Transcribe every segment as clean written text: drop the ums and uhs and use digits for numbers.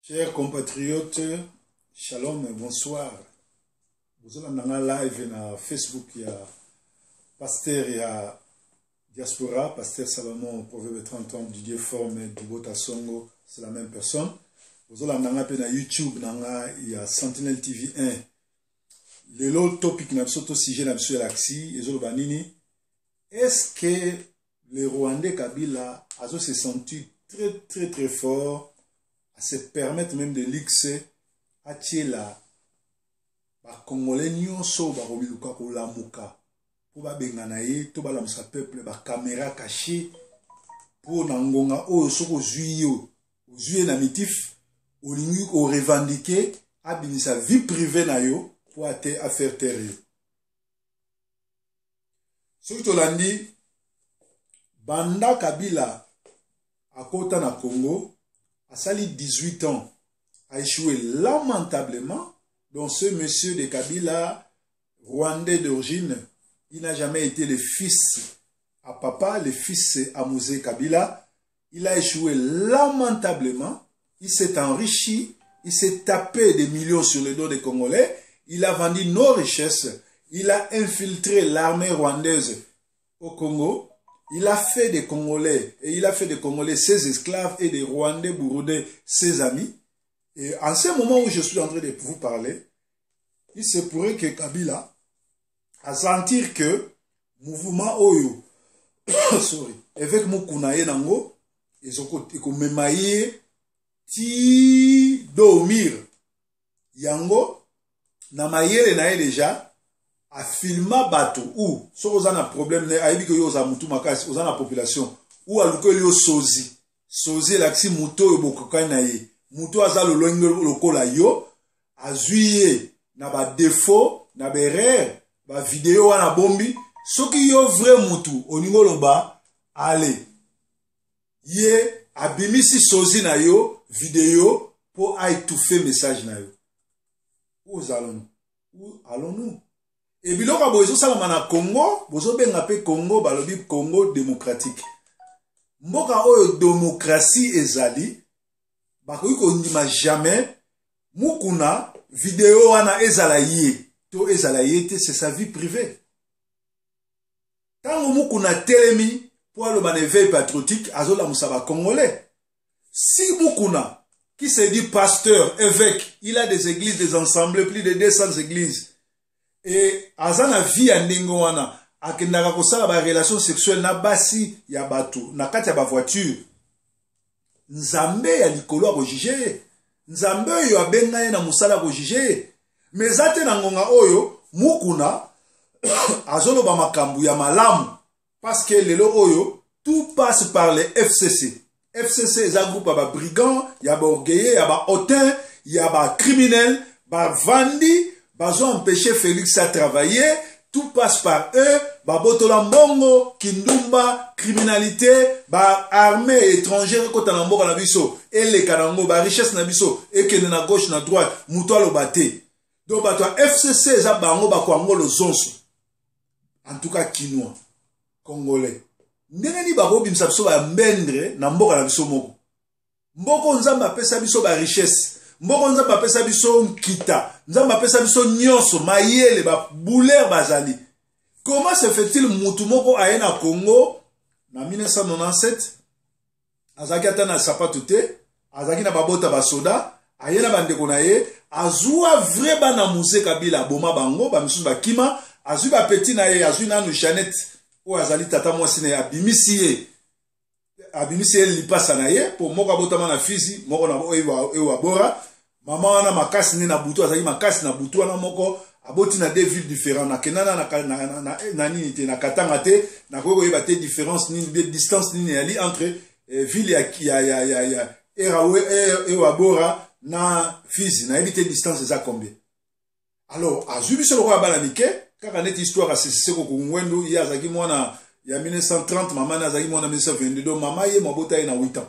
Chers compatriotes, shalom et bonsoir. Bozolanda nga live na Facebook ya pasteur ya diaspora, pasteur Salomon Proverbe 30 Didier Forme Dibota Songo, c'est la même personne. Bozolanda nga pe na YouTube na nga ya Sentinelle TV 1. Lelo topic na biso to sujet na biso elakisi ezoloba nini? Est-ce que le Rwandais Kabila azo se sentir très très très fort à se permettre même de luxe atiela bacongolais nyonso bakomiluka kolamuka mpo babengana ye to balamusa peuple bacaméra caché mpo na ngonga oyo soki ozwi yo ozwi ye na mitif olingi korevendike abimisa vie privée na yo mpo ate afaire taire yo. Soki tolandi banda Kabila akota na Congo, asali 18 ans, a échoué lamentablement. Donc ce monsieur de Kabila, rwandais d'origine, il n'a jamais été le fils à papa, le fils à Mzee Kabila. Il a échoué lamentablement. Il s'est enrichi, il s'est tapé des millions sur le dos des Congolais. Il a vendu nos richesses. Il a infiltré l'armée rwandaise au Congo. Il a fait des Congolais, et il a fait des Congolais ses esclaves et des Rwandais, Burundais, ses amis. Et en ce moment où je suis en train de vous parler, il se pourrait que Kabila a sentir que mouvement oyo, sorry, évêque Mukuna ye nango, ekomema ye ti dormir. Yango, na mayele na ye déjà, afilma bato ou soki oza na problème na ye, ayebi ke yo oza mutu makasi, oza na population, ou alukeli yo sozi. Sozi elakisi moto oyo bokokani na ye, moto aza lolenge lokola yo, azwi ye na ba défaut, na ba erreur, ba vidéo wana bombi. Soki yo vrai mutu olingi oloba, allez, ye abimisi sozi na yo vidéo po a étouffer message na yo. Où allons-nous? Où allons-nous? Et biloko ya boye ezosalama na Congo, bozobenga pe Congo, balobi Congo démocratique. Mboka oyo démocratie ezali, bakoki kondima jamais Mukuna vidéo wana ezala ye to ezala ye te, c'est sa vie privée. Tango Mukuna telemi po aloba na éveil patriotique, azolamusa ba Congolais. Si Mukuna, qui se dit pasteur, évêque, il a des églises, des assemblées, plus de 200 églises, et aza na vie ya ndenge wana, akendaka kosala ba relations sexuelles na basi ya bato na kati ya ba voiture, Nzambe ya likolo akojuge ye. Nzambe oyo abenga ye na mosala akojuge ye. Mais eza te na ngonga oyo Mukuna azoloba makambo ya malamu, parce que lelo oyo tout passe par le FCC. FCC eza groupe ya ba brigands, ya ba orgueilleux, ya ba hautains, ya ba criminels, bavandi bazo empêcher Félix à travailler. Tout passe par eux, babotola mbongo, kindumba, criminalité, ba armée étrangère ekota na mboka na biso, eleka nango, ba richesse na biso, ekende na gauche na droite, moto aloba te. Donc bato ya FCC eza bango bakwango lozonso. En tout cas kinois, congolais. Ndenge nini bakobimisa biso ba mbendre na mboka na biso moko? Mboko Nzambe apesa biso ba richesse, mboko Nzambe apesa biso nkita, Nzambe apesa biso nyonso, mayele, ba bouleur bazali. Comment se fait-il mutu moko aye na Congo na 1997, azalaki ata na sapatu te, azalaki na babota basoda, aye na bandeko na ye, azwa vrai bana Mzee Kabila, aboma bango, ba misusu bakima, azwi ba petit na ye, azwi nanu Jeannette oyo azali tata mwasi na ye, abimisi ye. Abimisi ye lipasa na ye, po moko abotama na Fizi, moko na Ewa Bora. Mama wana makasi nde na butu, azalaki makasi na butu wana moko, aboti na deux villes différentes. Nakenda na nini te, na Katanga te, nakoki koyeba te différence nini, bien distance nini eyali entre ville ya Ewa Bora na Fizi. Nayebi te distance eza combien. Alors, azwi biso lokola bana mike, kaka neti histoire ya Sese Seko Kungwendu, ye azalaki mwana ya 1930, mama na azalaki mwana 1922, donc mama ye mwabota ye na 8 ans.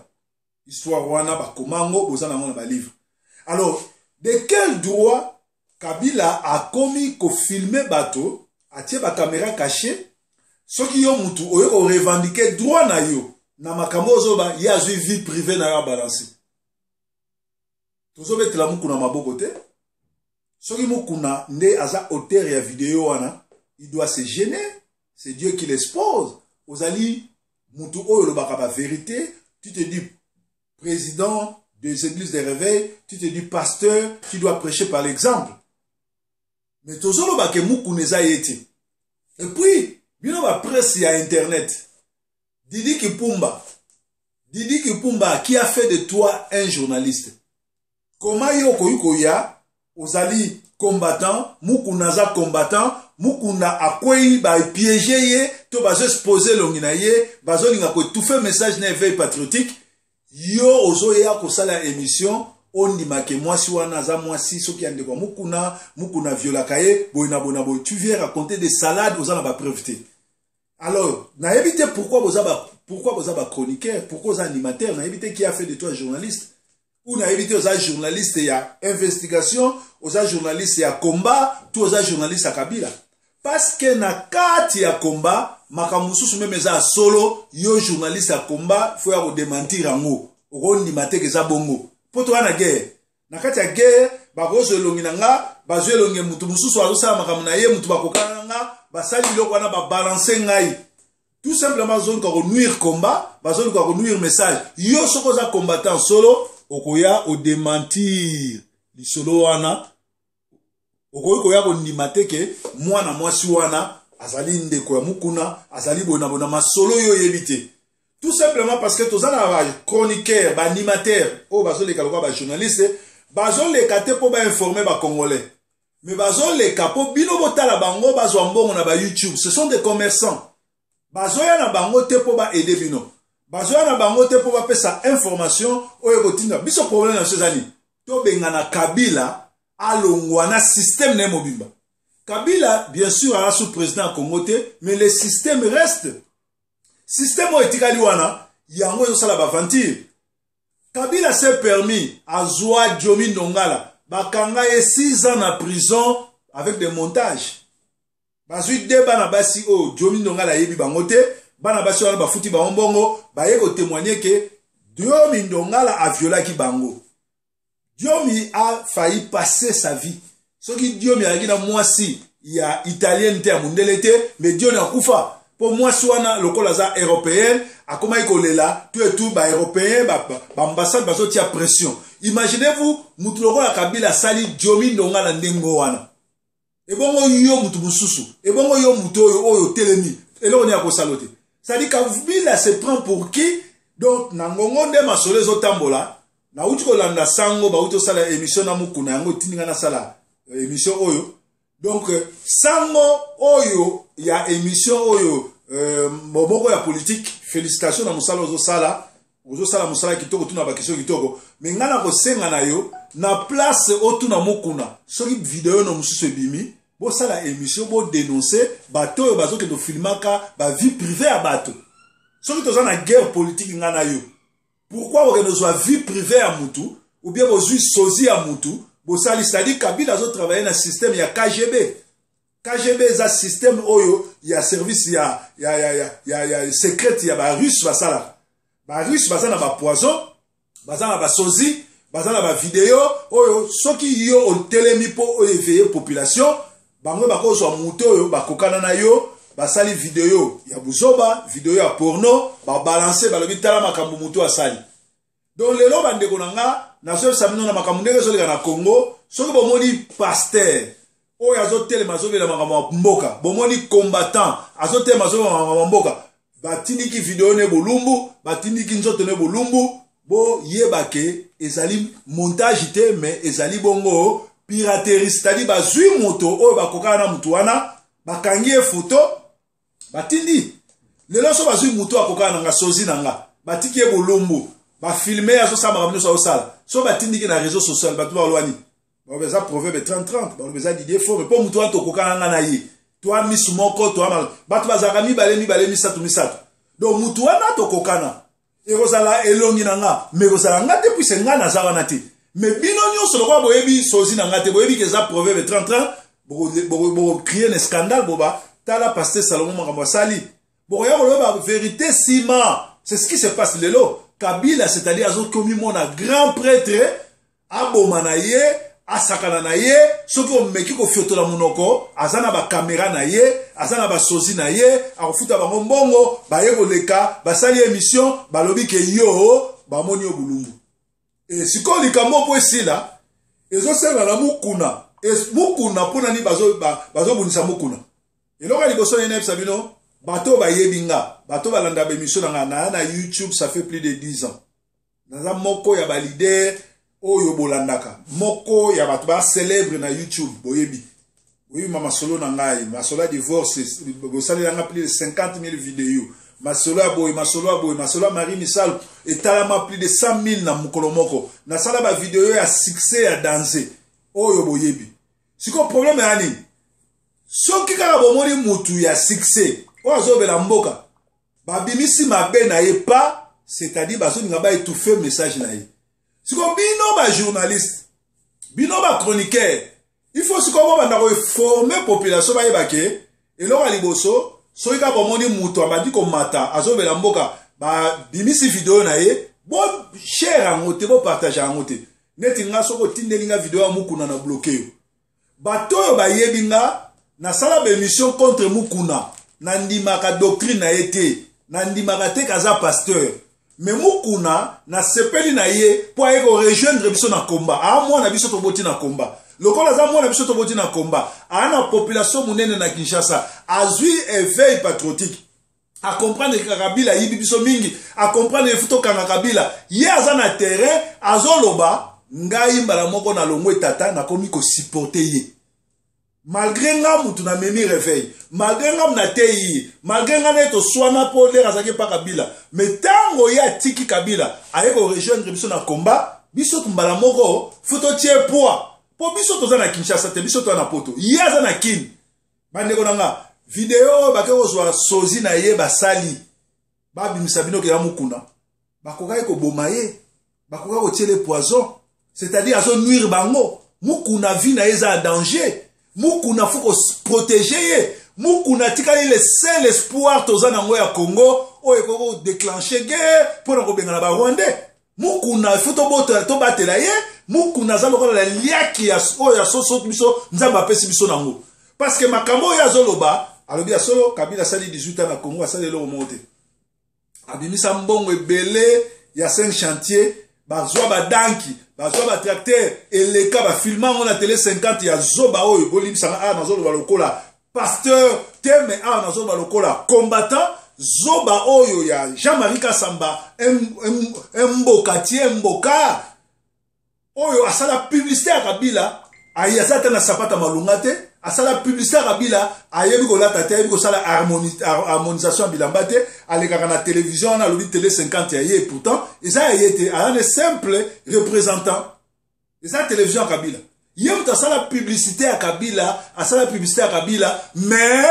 Histoire wana bakomango, boza nango na ba livre. Alors, de quel droit Kabila akomi ko filmer bato, atie ba caméra cachée, soki yo mutu oyo ko revendiquer droit na yo na makambo ozoba, ye azwi vie privée na yo a balancer. Tozobetela Mukuna maboko te. Soki Mukuna nde aza auteur ya video wana, il doit se gêner. C'est Dieu qui l'expose. Ozali mutu oyo olobaka ba vérité, tu te dis président des églises de réveil, tu te dis pasteur, tu dois prêcher par l'exemple. Mais tozoloba ke Mukuna eza ye te. Et puis bino ba presse ya internet, Didi Kipumba, Didi Kipumba qui a fait de toi un journaliste? Comment yo okoki koya ozali combattant, Mukuna aza combattant, Mukuna akwei ba piéger ye to bazo exposer elongi na ye, bazolinga ko étouffer message na éveil patriotique, yo ozoya kosala émission ondima ke mwasi wana aza mwasi soki ya ndeko ya Mukuna, Mukuna violaka ye boye na boye na boye. Tu viens raconter des salades, oza na ba preuve te. Alors nayebi te pourquoi boza ba, pourquoi boza ba chroniqueur, pourquoi oza animateur, nayebi te qui a fait de toi journaliste. Ou nayebi te oza journaliste ya investigation, oza journaliste ya combat, to oza journaliste ya Kabila. Parce que na kati ya combat, makambo mosusu meme eza ya solo, yo journaliste ya combat, faut ya kodementir yango. Okondima te ke eza bongo. Po toza na guerre. Na kati ya guerre, bakozwa elongi na nga, bazwa elongi ya mutu mosusu azosala makambo na ye, mutu bakokana na nga, basali biloko wana, babalanse ngai. Tout simplement bazoluka konuire combat, bazoluka konuire message. Yo soki oza combattant solo, okoya odementir lisolo wana. Okoki koya kondima te ke mwana mwasi wana azali ndeko ya Mukuna, azali boye na boye na masolo yo oyebi te. Tout simplement parce que toza na ba chroniqueur, ba animateur oyo bazoleka lokola ba journaliste, bazoleka te mpo ba informer ba congolais, mais bazoleka mpo bino botala bango bazwa mbongo na ba YouTube. Ce sont des commerçants. Bazoya na bango te mpo ba aider bino, bazoya na bango te mpo bapesa information oyo ekotinda biso. Problème na biso eza nini? Tobengana Kabila, alongwa na système na ye mobimba. Kabila bien sûr aza sous président ya Congo te, mais le système reste. Système oyo etikali wana, yango ezosala baventure. Kabila s'est permis azwa Diomi Ndongala, bakanga ye 6 ans na prison avec des montages. Bazwi de bana basi oyo Diomi Ndongala ayebi bango te, bana basi wana bafuti bango mbongo, baye kotémoigner ke Diomi Ndongala aviolaki bango. Diomi a failli passer sa vie. Soki Diomi azalaki na mwasi ya italienne te, ya mondele te, mais Diomi akufa. Po mwasi wana lokola aza européenne, akomaki kolela tout et tout, ba européen, ba ambassade bazotia pression. Imaginez-vous mutu lokola Kabila asali Diomi Ndongala ndenge wana. Ebongo yo mutu mosusu, ebongo yo mutu oyo oyo otelemi, eloko nini akosala te? C'est-à-dire Kabila se prend pour qui? Donc na ngongo nde masolo ezotambola, nauti kolanda sango bauti osala émission na Mukuna, yango etindi nga nasala émission oyo. Donc sango oyo ya émission oyo, moboko ya politique, félicitations na mosala ozosala, ozosala mosala kitoko, tuna ba question kitoko. Mais nga na kosenga na yo na place otuna Mukuna, soki video no mosusu ebimi, bosala émission, bodénonce bato oyo bazokende ofilmaka ba vie privée ya bato. Soki toza na guerre politique nga na yo, pourquoi bokende ozwa vie privée ya mutu ou bien bozwi sosie ya mutu bosali? C'est-à-dire Kabila azotravaille na système ya KGB. KGB eza système oyo ya service ya secrète ya barusse basalaka. Barusse baza na bapoison, baza na basosie, baza na bavideo oyo soki yo otelemi mpo oyo éveiller population, bango bakozwa moto oyo bakokana na yo, basali video ya buzoba, video ya porno, babalance, balobi tala makambo moto asali. Donc lelo bandeko na nga, nazoyebisa bino na makambo ndenge ezoleka na Congo. Soki bomoni pasteur oyo azotelema azobela makambo ya mboka, bomoni combattant azotelema azobela makambo ya mboka, batindiki video ne bolumbu, batindiki nzoto ne bolumbu, boyeba ke ezali montage te, mais ezali bongo piraterie. C'est-à-dire bazwi moto oyo bakokana na motu wana, bakangi ye foto, batindi. Lelo so bazwi moto akokana na nga, sosie na nga, batiki ye bolumbu, bafilme ye azosala makambo nyonso azosala, so batindiki na réseau social, bato balwani, baloba eza Proverbe 30-30, baloba eza Didier Fome, mpo motu wana tokokana nga na ye, toa misu moko, toa bato bazalaka mibale mibale, misato misato. Donc motu wana tokokana, ekozala elongi na nga, mais ekozala nga te, puisque nga naza wana te. Mais bino nyonso lokola boyebi sosie na nga te, boyebi ke eza Proverbe 30-30, bokocréer na scandale, boba tala pasteur Salomon makambo asali, bokoya koloba vérité nsima. C'est ce qui se passe lelo. Kabila, c'est-à-dire azokomi mona grand prêtre. Aboma na ye, asakana na ye, soki omeki kofiotola monoko, aza na ba camera na ye, aza na ba sozi na ye, akofuta bango mbongo, baye koleka, basali emission, balobi ke yo bamoni yo bulumbu. E sikoyo likambo mpo esila, ezosenga na Mukuna. E, Mukuna mpo na nini bazobundisa bazo Mukuna? Eloko ya liboso naye nayebisa bino, bato oyo bayebi nga, bato balanda ba emission na nga, naya na YouTube ça fait plus de 10 ans. Naza moko ya ba leader oyo bolandaka, moko ya bato ba célèbre na YouTube, boyebi. Boyebi ma masolo na ngai, masolo ya divorce, bosalela nga plus de 50 000 videos. Masolo ya boye, masolo ya boye, masolo ya Marie Misalu etalama plus de 100 000 na mokolo moko. Nasala ba video ya succès ya danse oyo boyebi. Sikoyo problème ya nini? Soki kaka bomoni mutu ya succès oyo azobela mboka, babimisi mabe na ye pa, c'est-à-dire bazolinga ba étouffer message na ye. Sikoyo bino ba journaliste, bino ba chroniqueur, il faut sikoyo bobanda koformer population bayeba ke eloko ya liboso, soki kaka bomoni mutu abandi komata azobela mboka, babimisi video na ye, bo share yango te, bo partage yango te. Neti nga soki otindeli nga video ya Mukuna na bloquer yo. Bato oyo bayebi nga, nasala ba émission contre Mukuna, nandimaka doctrine na ye te, nandimaka te kaza pasteur. Mais Mukuna nasepeli na ye po aye ko rejoindre biso na combat. A mwana biso toboti na combat. Lokola aza mwana biso toboti na combat, a na population munene na Kinshasa, azwi éveil patriotique. A comprendre que Kabila ayibi biso mingi, a comprendre que faut tokanga Kabila. Ye aza na terrain, azoloba ngai mbala moko na longwe tata nakomi ko supporter ye. Malgré nga mutu na memi réveil, malgré nga na teyi, malgré nga na toswana po lera azaki pa Kabila, mais tango ye atiki Kabila, aye ko rejoindre biso na combat, biso mbala moko faut totie poids. Po biso toza na Kinshasa te, biso toza na Poto. Ye aza na Kin. Bandeko na nga, video oyo bake kozwa sozi na ye basali, babimisa bino ke ya Mukuna, bakokaki koboma ye, bakokaki kotiele poison, c'est-à-dire azo nuire bango. Mukuna vie na ye eza en danger. Mukuna faut ko protéger ye. Mukuna atikali le seul espoir toza nango ya Congo oyo ekoki ko déclencher guerre mpona kobengana ba Rwandais. Mukuna il faut tobatela ye. Mukuna aza lokola la liaki ya oyo ya soso biso Nzambe apesi biso nango. Parce que makambo oyo azoloba, alobi ya solo, Kabila asali 18 ans na Congo, asali eloko moko te. Abimisa mbongo ebele ya 5 chantiers, bazwa ba danki, bazwa ba tracteur, eleka ba filma ngo na télé 50 ya zoba oyo bolimbisanga, ah nazoloba lokola pasteur te, mais ah nazoloba lokola combattant zoba oyo ya Jean-Marie Kassamba, mboka tie mboka oyo asala publicité ya Kabila, ayi asala te na sapata malunga te, asala publicité ya Kabila, ayebi kolata te, ayebi kosala harmonisation ya bilamba te, alekaka na télévision wana alobi télé 50 ya ye, pourtant eza ya ye te, aza ne simple représentant, eza télévision ya Kabila. Ye moto asala publicité ya Kabila, asala publicité ya Kabila, mais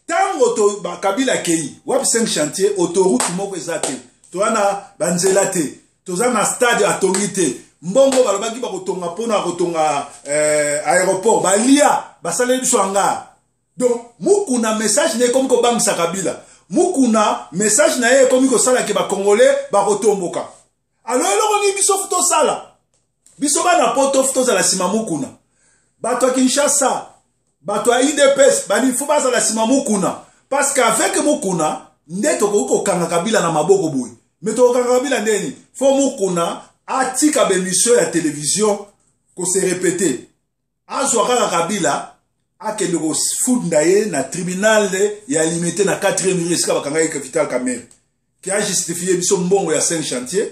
tango to ba Kabila akei wapi 5 chantier, autoroute moko eza te, toza na banzela te, toza na stade atongi te, mbongo balobaki bakotonga mpona kotonga aéroport, balia basaleli biso hangar. Donc Mukuna message na ye ekomi kobangisa Kabila. Mukuna message na ye ekomi kosala ke ba Congolais bakotomboka. Alors eloko nini biso fu tosala? Biso bana poto fu tozala nsima Mukuna. Bato ya Kinshasa, bato ya UDPS, bani fu bazala nsima Mukuna. Parce qu'avec Mukuna nde tokoki kokanga Kabila na maboko boye. Mais tokokanga Kabila ndeni? Fo Mukuna atika ba émission ya télévision ko se répéter. Azwa kaka Kabila akende kofunda ye na tribunal ya limité na 4e rue esika bakangaki Vital Kamerhe. Qui a justifié biso mbongo ya 5 chantiers,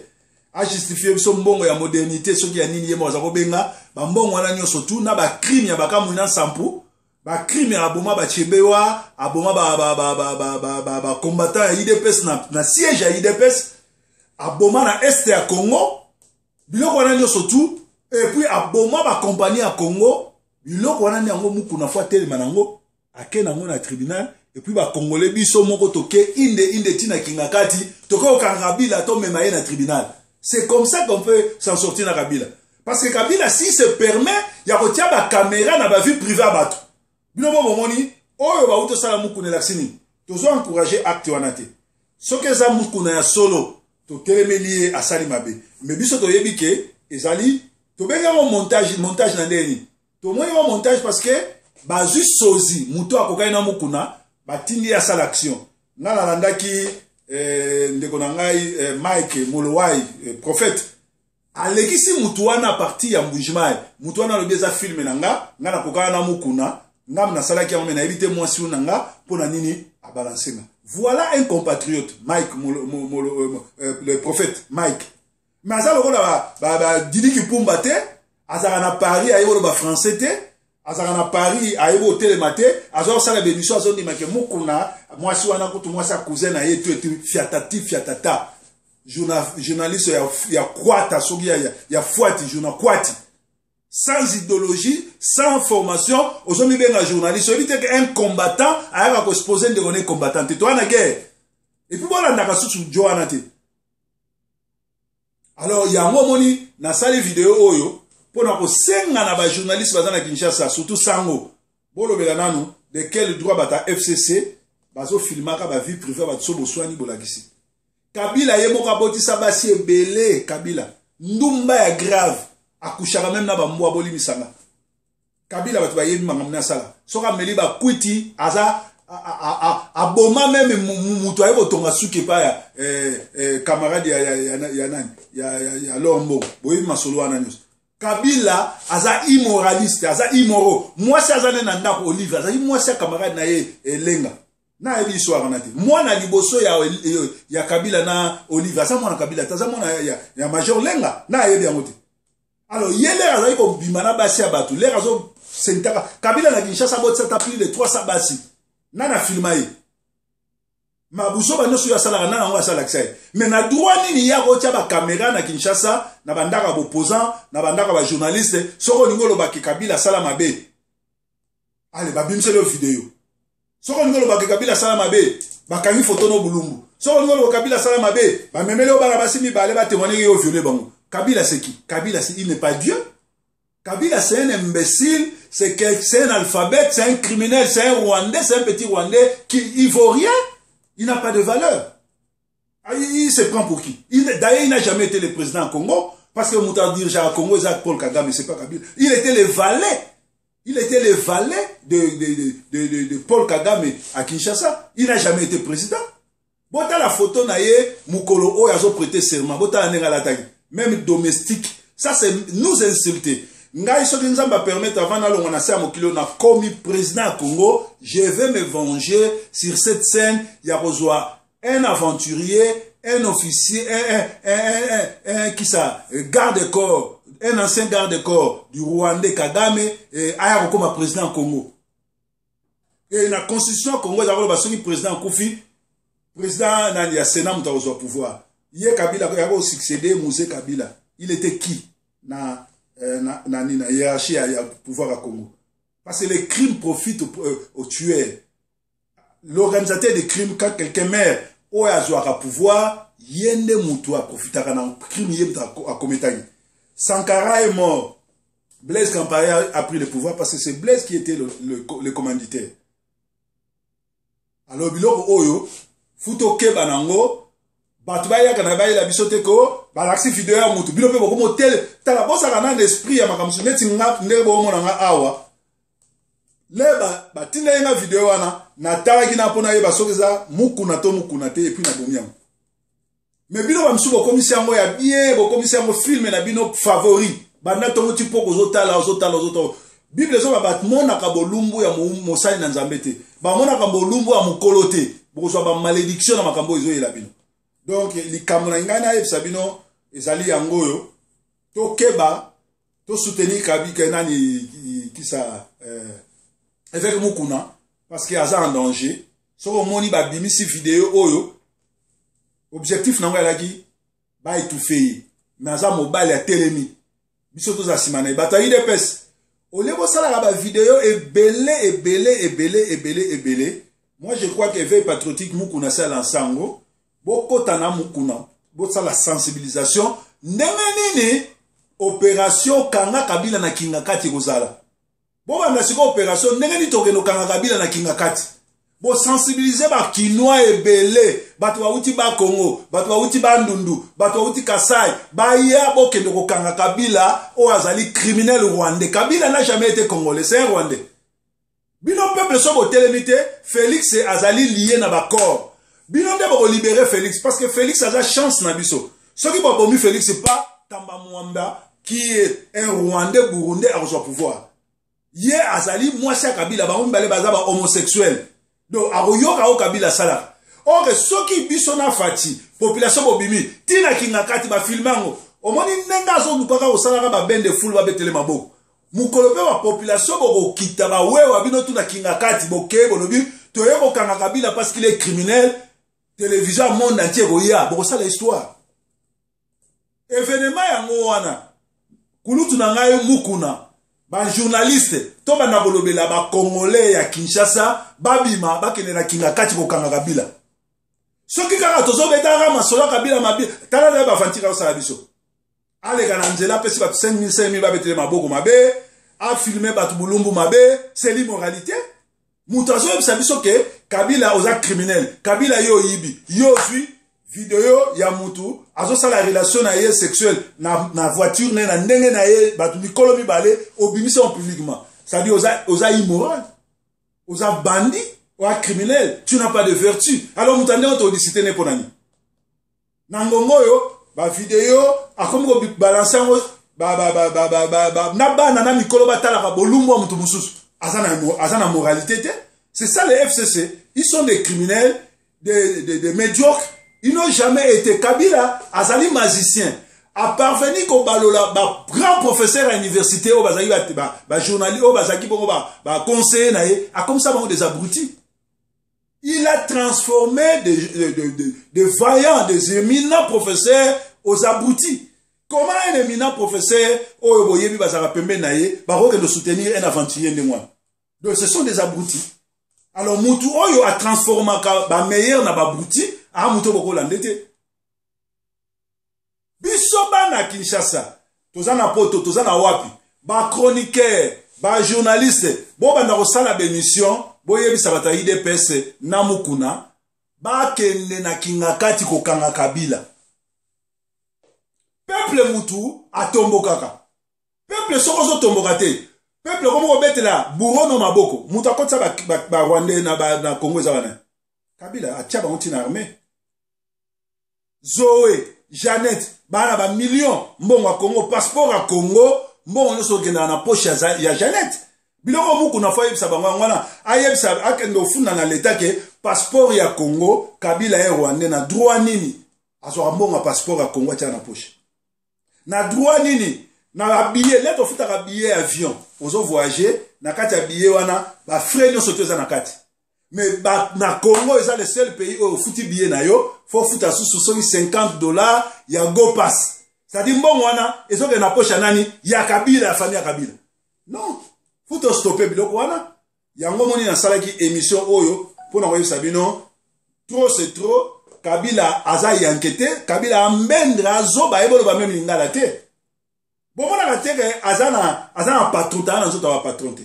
a justifié biso mbongo ya modernité soki ya nini ye mo aza kobenga ba mbongo wana nyonso tu na ba crime ya bakamwina nsampu, ba crime ya aboma ba Chebewa, aboma ba combattant ya UDPS na siège ya UDPS, aboma na est ya Congo, biloko wana nyonso tu, et puis aboma ba compagnie ya Congo, biloko wana yango Mukuna fo atelema nango, ake nango na tribunal, et puis ba Congolais biso moko toke inde inde tina Kingakati, toke okanga Kabila tomema ye na tribunal. C'est comme ça qu'on peut s'en sortir na Kabila. Parce que Kabila, si se permet, ya kotia ba caméra na ba vie privée ya bato. Bino bo bomoni, oyo ba uto sala Mukuna elakisi nini? Tozo encourager acte wana te. Soki eza Mukuna ya solo, totelemeli ye asali mabe. Mais biso toyebi ke ezali Tobengi yango montage. Montage na ndenge nini tomoni yango montage? Parce que bazwi sozi moto akokaki na Mukuna, batindi ye asala action. Ngai nalandaki ndeko na ngai Mike Molowai, prophète, alekisi mutu wana parti ya Mbujimai. Mutu wana alobi eza film na nga, nga nakokaka na Mukuna, nga nasalaki yango, me nayebi te mwasi oyo na nga mpo na nini abalance nga. Voilà un compatriote, Mike Molo, Molo, le prophète Mike. Mais aza lokola badidi Kipumba te. Azalaka na Paris, ayebi oloba français te. Azalaka na Paris, ayebi otelema te. Aza kosala bémission, azondimake Mukuna mwasi wana kutu mwasi ya cousin na ye tu etu fiatati fiatata. Journaliste ya kwata, soki ya fwati, journa kwati, sans idéologie, sans formation, ozomibenga journaliste. Oyebi te ke un combattant ayaka koexpose ndeko ne combattant te. Towana guerre, et puis bolandaka susu jo wana te. Alors yango omoni nasali video oyo mpona kosenga na bajournaliste baza na Kinshasa, surtout sango, bolobela nanu de quel droit bata FCC bazofilmaka bavie privée bato. So boswani, bolakisi. Kabila ye moko abotisa basi ebele. Kabila ndumba ya grave, akushaka même na bambwa. Bolimisanga Kabila, bato bayebi makambo na asala. Soki ameli bakwiti, aza aboma même moto aye kotonga suki epai ya camarade ya nani ya Lor Mbongo. Boyebi masolo wana nyonso. Kabila aza immoraliste, aza immoraux. Mwasi aza nde na ndako, Olive, azali mwasi ya camarade na ye Elenga. Nayebi histoire wana te. Mwana liboso ya Kabila na Olive aza mwana Kabila te, aza mwana ya major Lenga. Nayebi yango te. Alors ye lere azali kobima na basi ya bato, lere azosentaka Kabila na Kinshasa, abotisa ta plus de 300 basi. Nani afilma ye? Mabuzoba nyonso oyo asalaka, nani yango asalakisa ye? Mais na droit nini ye akotya bacaméra na Kinshasa, na bandako ya baopposant, na bandako ya bajournaliste? Soki olingi olobaki Kabila asala mabe, ale babimiseli yo video. Soki olingi olobaki Kabila asala mabe, bakangi foto no bulumbu. Soki olingi oloba Kabila asala mabe, bamemeli yo bana basi mibale, batémoigneki yo viole bango. Kabila, c'est qui? Kabila, il n'est pas Dieu. Kabila, c'est un imbécile, c'est un alphabet, c'est un criminel, c'est un Rwandais, c'est un petit Rwandais qui il vaut rien. Il n'a pas de valeur. Ah, il se prend pour qui? D'ailleurs, il n'a jamais été le président Congo, parce que moto adirigeaka Congo eza Paul Kagame, c'est pas Kabila. Il était le valet. Il était le valet de Paul Kagame à Kinshasa. Il n'a jamais été président. Botala photo na ye mokolo oyo azoprêter serment, botala ndenge alataki. Même domestique. Ça, c'est nous insulter. Ngai, soki Nzambe apermettre, avant nalongwa na se ya mokili oyo, nakomi président ya Congo, je vais me venger sur cette scène ya kozwa un aventurier, un officier, un qui ça, garde-corps, un ancien garde-corps du Rwandais Kagame, aya kokoma président Congo. E na constitution Congo eza koloba soki président akufi, président nani ya Sénat moto akozwa pouvoir. Ye Kabila ya kosuccéder Mzee Kabila, il était qui na hiérarchie ya pouvoir ya Congo? Parce que les crimes profitent au tueur, l'organisateur des crimes. Quand quelqu'un meurt, oyo azwaka pouvoir, ye nde moto aprofitaka na crime ye moto akometaki. Sankara est mort, Blaise Compaoré a pris le pouvoir, parce que c'est Blaise qui était le commanditaire. Alors biloko oyo fu tokeba nango. Bato bayaka na bayela biso te ko balakisi video ya motu, bino mpe bokomotele. Tala, bosaka nano esprit ya makambo neti nga ndenge bomona nga awa. Le batindaki nga video wana, natalaki na mpo nayeba soki eza Mukuna to Mukuna te, et puis nabomi yango. Mais bino bamisusu bokomisi yango ya bien, bokomisi yango film na bino favori. Banda ntongo ti poko, ozotala, ozotala, ozotala. Bible ezoba bamonaka bolumbu ya mosali na Nzambe te, bamonaka bolumbu ya mokolo te. Bokozwa bamalédiction na makambo oyo ezoyela bino. Donc likambo na ngai nayebisa bino ezali yango oyo: tokeba, tosoutenir Kabika nani kisa évêque Mukuna, parce que aza en danger. Soki omoni babimisi video oyo, objectif nango ezalaki baétouffe ye. Mais aza mobali, atelemi, biso toza nsima na ye. Bato ya UDPS, olie bosalaka bavideo ebele ebele ebele ebele ebele. Moi, je crois que éveil patriotique Mukuna asala nsango, bokɔta na Mukuna, bosala sensibilisation ndenge nini opération kanga Kabila na Kinga Kati ekozala. Bobanda sikoyo opération ndenge nini tokende okanga Kabila na Kinga Kati. Bosensibilize bakinois ebele, bato bauti Bakongo, bato bauti Bandundu, bato bauti Kasai, baya bokende kokanga Kabila oyo azali criminel rwandais. Kabila n'a jamais été congolais, c'est un rwandais. Bino peuple so botelemi te, Félix azali lié na bacor. Bino nde bokolibere Félix parce que Félix aza chance na biso. Soki bobomi Félix pa Tamba Mwamba qui est un rwandais burundais akozwa pouvoir. Ye azali mwasi ya Kabila, bango mibale baza ba homosexuel. Donc akoyoka oyo Kabila asalaka. Or soki biso na Fatshi population bobimi tina Kingakati ba filme yango, omoni ndenge azolukaka kosalaka ba bain de foule babetele maboko. Mokolo mpe ba population bokokita bawewa bino tuna Kingakati bokeye bolobi toye kokanga Kabila parce qu'il est criminel, télévision ya monde entier ekoya, bokosala histoire. Evenement yango wana kulutu na ngai Mukuna, ba journaliste to banda kolobela ba congolais ya Kinshasa babima bakende na Kingakati kokanga Kabila. Soki kaka tozobetaka masolo ya Kabila mabe, tala na ba aventure osala biso. Aleka na nzela apesi bato 5000 5000 babetele maboko mabe, afilme bato bulumbu mabe, c'est l'immoralité. Moto azoyebisa biso ke Kabila oza criminel, Kabila yo oyibi, yo ozwi video ya mutu azosala relation na ye sexuelle na voiture na ye na ndenge na ye, bato mikolo mibale obimisi yango publiquement. C'est-à-dire oza immoral, oza bandit, oza criminel, tu n'as pas de vertu. Alors moto ndenge todiscute ne mpo na nini? Na ngongo oyo ba video akomi ko balancer yango na bana na mikolo batalaka bolumbu ya moto mosusu. Aza na moralité te. C'est ça les FCC, ils sont des criminels, des médiocres, ils n'ont jamais été. Kabila azali magicien, a parvenu kobalola ba grand professeur à université oyo bazali ba journaliste oyo bazalaki bongo ba conseiller na ye, akomisa bango des abrutis. Il a transformé des vaillants, des éminents professeurs aux abrutis. Comment un éminent professeur oyo boyebi bazaka pembe na ye, bakoki de soutenir un aventurier ndenge wana? Donc ce sont des abrutis. Alors mutu oyo a transformaka ba meilleur na ba abrutis, a mutu bokolanda te. Biso bana Kinshasa, toza na poto, toza na wapi? Ba chroniqueur, ba journaliste, bobanda kosala ba émission, boyebisa bato ya UDPS na Mukuna, bakende na Kingakati kokanga Kabila. Peuple mutu atombokaka. Peuple soko ozotomboka te, peuple komo kobetela bourreau no maboko, mutu akotisa ba Rwandais na Congo eza wana. Kabila atia bango ntina armée. Zoé, Jeannette, bana ba millions mbongo ya Congo, passeport ya Congo, mbongo nyonso okendaka na poche ya Jeannette. Biloko Mukuna fo ayebisa bango yango wana, ayebisa akende ofunda na leta ke passeport ya Congo, Kabila ye Rwandais na droit nini azwaka mbongo ya passeport ya Congo atia na poche. Na droit nini? Na ba billet, leta ofutaka billet ya avion, ozo voyager na kati ya billet wana, ba frais nyonso to eza na kati. Mais na Congo eza le seul pays oyo ofuti billet na yo, faut futa susu soki 50 $ ya go pass. C'est-à-dire mbongo wana ezokende na poche ya nani? Ya Kabila, ya famille ya Kabila. Non, faut to stopper biloko wana. Yango moni nasalaki émission oyo mpona koyebisa bino trop c'est trop. Kabila aza yanke te, Kabila ambendre azoba eboloba meme lingala te. Bomonaka te ke aza na patron, aza na nzoto ya ba patron te.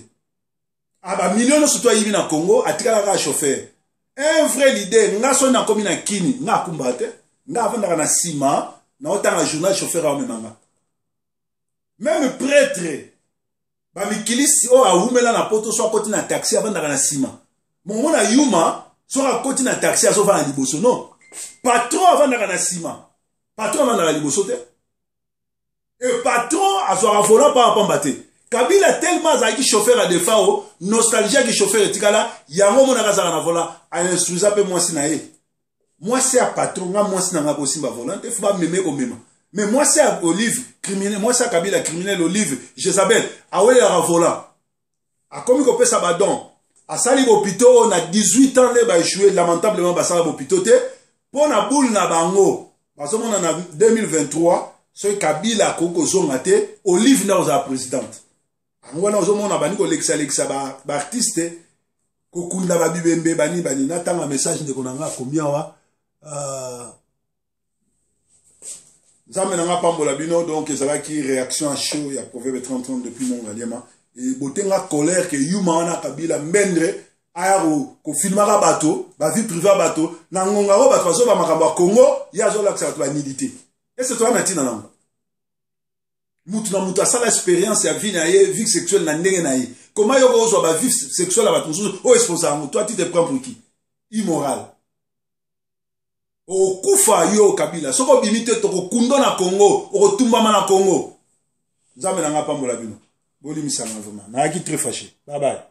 Ba million nyonso to ayibi na Congo, atikalaka kaka chauffeur. Un vrai leader, nga soki nakomi na Kini, nga akumbaka te, nga avandaka na nsima, naotanga journal, chauffeur aomema nga. Même prêtre bamikilisi oyo awumela na poto, so akoti na taxi avandaka na nsima. Momona yuma soki akoti na taxi azovanda liboso. Non, patron avandaka na nsima, patron avandaka liboso te. E patron azwaka volant pamba pamba te. Kabila tellement azalaki chauffeur ya Defao, nostalgie yaki chauffeur etikala yango, omonaka azalaka na volant, ainstruisa mpe mwasi na ye, mwasi ya patron. Nga mwasi na nga kosimba volant te, fo bameme komema. Mais mwasi ya Olive criminel, mwasi ya Kabila criminel, Olive Jezabel, awelelaka volant, akomi kopesa badon, asali bopito oyo na 18 ans nde baéchoué lamentablement. Basala bopito te mpo na boule na bango. Bazomona na 2023 soki Kabila akoki kozonga te, Olive nde akozala présidente. Yango wana ozomona bandi kolekisa-lekisa baartiste, kokunda babibembe bani bani. Natanga message ndeko na nga akomi awa. Nzambe na nga pambola bino. Donc ezalaki réaction à chaud ya Proverbe 30 depuis Mont Ngaliema. Ebotenga colère ke yuma wana Kabila mbendre. Aya kofilmaka bato, bavie privé ya bato na ngonga oyo bato bazoba makambo ya Congo, ye azolakisa bato banidité. Ese toza na ntina nango? Mutu na mutu asala expérience ya vie na ye, vie sexuelle na ndenge na ye. Koma yo kozwa ba vie sexuelle ya bato mosusu oyo exposa yango, toi tu te prends pour qui? Immoral. Okokufa yo Kabila, soki obimi te tokokundo na Congo, okotumbama na Congo. Nzambe na nga apambola bino, bolimisanga vraiment, nayaki très fâché. Bye bye.